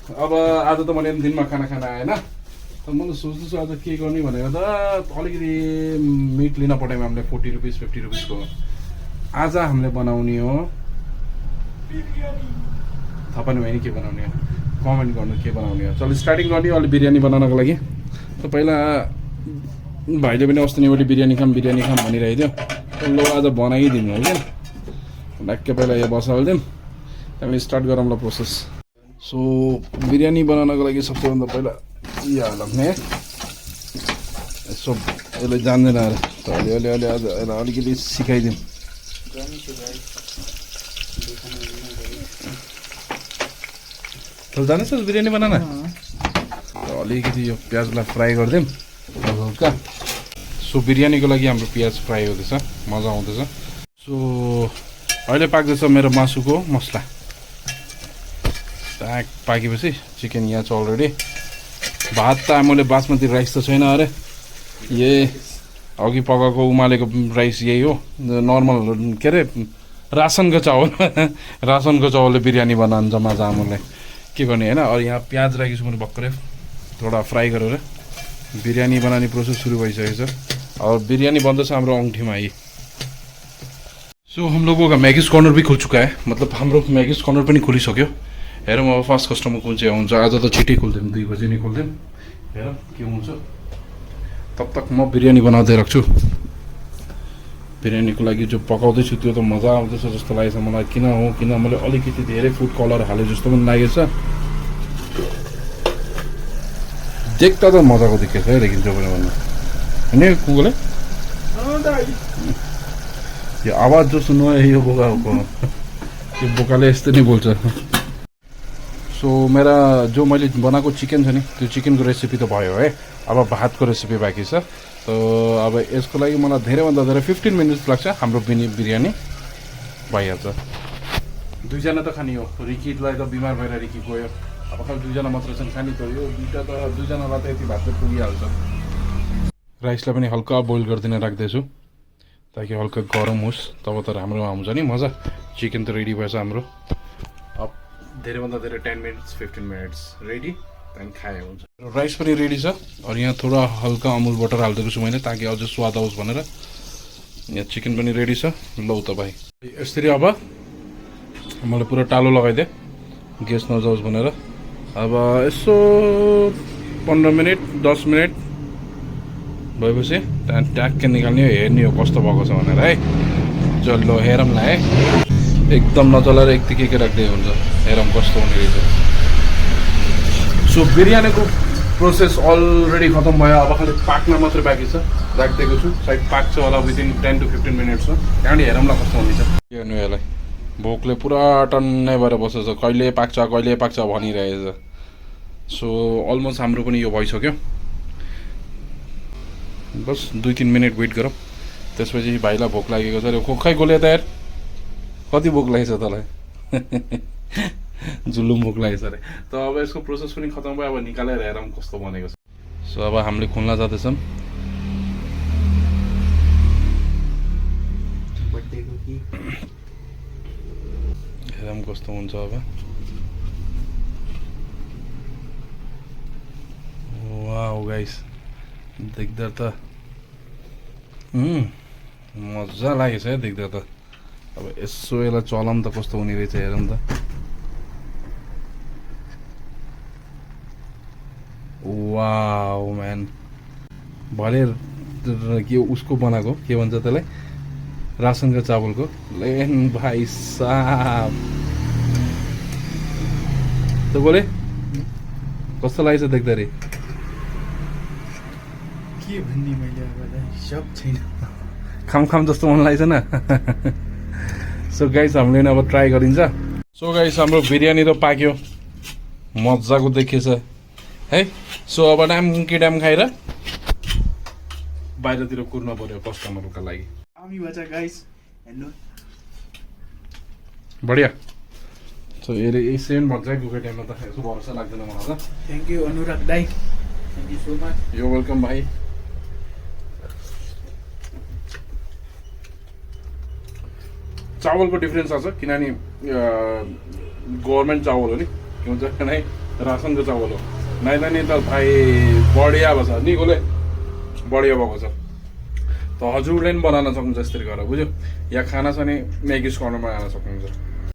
अब आज त मैले दिनमा खाना आएन त मैले सोच्दैछु आज के गर्ने भनेर त अलिकति मिट लिन पठायौँ हामीले 40 रुपिस 50 रुपिसको। आज हामीले बनाउने हो बिरयानी। थाहा पाउनु भयो नि के बनाउने हो, कमेन्ट गर्नु के बनाउने हो। चल स्टार्टिङ गर्ने अलि बिरयानी बनाउनको लागि। त पहिला भाइले पनि अस्ति नै बिरयानी खाम भनिरहेको थियो। ल आज बनाइदिउँ हो क्या। ढाक्कै पहिला यो बसालिदिउँ, त्यहाँदेखि स्टार्ट गरौँ ल प्रोसेस। सो बिरयानी बनाउनको लागि सबसे भन्दा पहिला यो हाल्ने यसो यसले जान्दैन अरे त अलि आज यसलाई अलिकति सिकाइदिउँ। जानेछ बिरयानी बनाउन? अलिकति यो प्याजलाई फ्राई गरिदिउँ हल्का। सो बिरयानीको लागि हाम्रो प्याज फ्राई हुँदैछ, मजा आउँदैछ। सो अहिले पाक्दैछ मेरो मासुको मसला। पाकेपछि चिकन यहाँ छ अलरेडी। भात त मैले बासमती राइस त छैन अरे, यही अघि पकाएको उमालेको राइस यही हो, नर्मल के अरे रासनको चावल। रासनको चावलले बिरयानी बनाउँछ मजा आमाले, के गर्ने होइन। और यहाँ प्याज राखेको छु मैले भर्खरै थोड़ा फ्राई गरेर। बिरयानी बनाने प्रोसेस सुरु भइसकेको छ और बिरयानी बन्दैछ हाम्रो औँठीमा यही। सो हम लोगों का मैगीज कॉर्नर भी खुल चुका है, मतलब हाम्रो मैगीज कॉर्नर पनि खुलिसक्यो। हेरौँ अब फर्स्ट कस्टमर कुन चाहिँ आउँछ। आज त छिटै खोल्दिउँ, 2 बजी नै खोल्दिउँ। हेरौँ के हुन्छ। तब तक म बिरयानी बनाउँदै राख्छु। बिरयानीको लागि जो पकाउँदैछु त्यो त मजा आउँदैछ जस्तो लागेछ मलाई। किन मैले अलिकति धेरै फुड कलर हाले जस्तो पनि लागेछ। देख्दा त मजाको देखेछ है, लेकिन जो पनि भन्नु होइन कुकुरले यो आवाज जो सुन्नु यो बोकाको, यो बोकाले यस्तै नै बोल्छ। सो मेरा जो मैले बनाएको चिकन छ नि त्यो चिकनको रेसिपी त भयो है। अब भातको रेसिपी बाँकी छ। तो अब यसको लागि मलाई धेरैभन्दा धेरै 15 मिनट्स लाग्छ, हाम्रो बिरयानी भइहाल्छ। 2 जना त खाने हो, रिकीलाई त बिमार भएर रिकी गयो। अब खालि 2 जना मात्र छन् खाने, त यो 2 जनालाई त यति भात त पुगिहाल्छ। राइसलाई पनि हल्का बोइल गरिदिन राख्दैछु ताकि हल्का गरम होस्, तब त राम्रो आउँछ नि मजा। चिकन त रेडी भएछ हाम्रो। अब धेरैभन्दा धेरै 10 मिनट्स 15 मिनट्स रेडी, त्यहाँदेखि खाए हुन्छ। राइस पनि रेडी छ और यहाँ थोड़ा हल्का अमुल बटर हालिदिएको छु मैले ताकि अझ स्वाद आओस् भनेर। यहाँ चिकन पनि रेडी छ। लौ त भाइ यसरी अब मैले पुरा टालो लगाइदिएँ ग्यास नजाओस् भनेर। अब यसो 15 मिनट 10 मिनट भएपछि त्यहाँदेखि ट्याक्कै निकाल्ने हो, हेर्ने हो कस्तो भएको छ भनेर है। चलो हेरौँ ल है, एकदम नचलाएर एकतिकै राख्दै हुन्छ। हेरौँ कस्तो हुने रहेछ। सो बिरयानीको प्रोसेस अलरेडी खतम भयो, अब खालि पाक्न मात्रै बाँकी छ। राखिदिएको छु सायद पाक्छ होला विदिन 10 to 15 मिनट्समा। त्यहाँदेखि हेरौँ ल कस्तो हुनेछ। हेर्नु यसलाई भोकले पुरा टन्नै भएर बसेछ, कहिले पाक्छ भनिरहेछ। सो अलमोस्ट हाम्रो पनि यो भइसक्यो। बस 2-3 मिनट वेट गरौँ, त्यसपछि भाइलाई भोक लागेको छ अरे। खोखै गोले त यार, कति भोक लागेछ तँलाई? जुलुम भोक लागेछ अरे। त अब यसको प्रोसेस पनि खतम भयो, अब निकालेर हेरौँ कस्तो बनेको छ। सो अब हामीले खुल्न जाँदैछौँ। हेरौँ कस्तो हुन्छ अब। वाउ गाइस देख्दा त मजा लागेछ है देख्दा त। अब यसो यसलाई चलाउँ त कस्तो हुने रहेछ हेरौँ त। वाउ म्यान, भरे के उसको बनाएको के भन्छ त्यसलाई, रासनको चावलको। लेन भाइ साहब त बोले कस्तो लागेछ देख्दा रे? के भन्ने मैले अब सब छैन, खाम जस्तो मन लागेछ न। सो गाइस हामीले अब ट्राई गरिन्छ। सो गाइस हाम्रो बिरयानी त पाक्यो, मजाको देखिएछ है। सो अब डाम खाएर बाहिरतिर कुर्न पर्यो कस्टमरको लागि। आमी बचा गाइस हेर्नु बढिया। सो यही सेम भन्छ कुकै टाइममा त यसो भरोसा लाग्दैन मलाई त। थ्याङ्क यू अनुराग दाई, थ्याङ्क यू सो मच। यो वेलकम भाइ। चावलको डिफ्रेन्स आउँछ किनभने गभर्मेन्ट चावल हो नि, के भन्छ नै रासनको चावल हो नै त नि त भाइ बढिया भएको छ निकोले बढिया भएको छ त हजुरले पनि बनाउन सक्नुहुन्छ यसरी गरेर बुझ्यो या खाना छ नि म्यागी स्कर्नरमा आउन सक्नुहुन्छ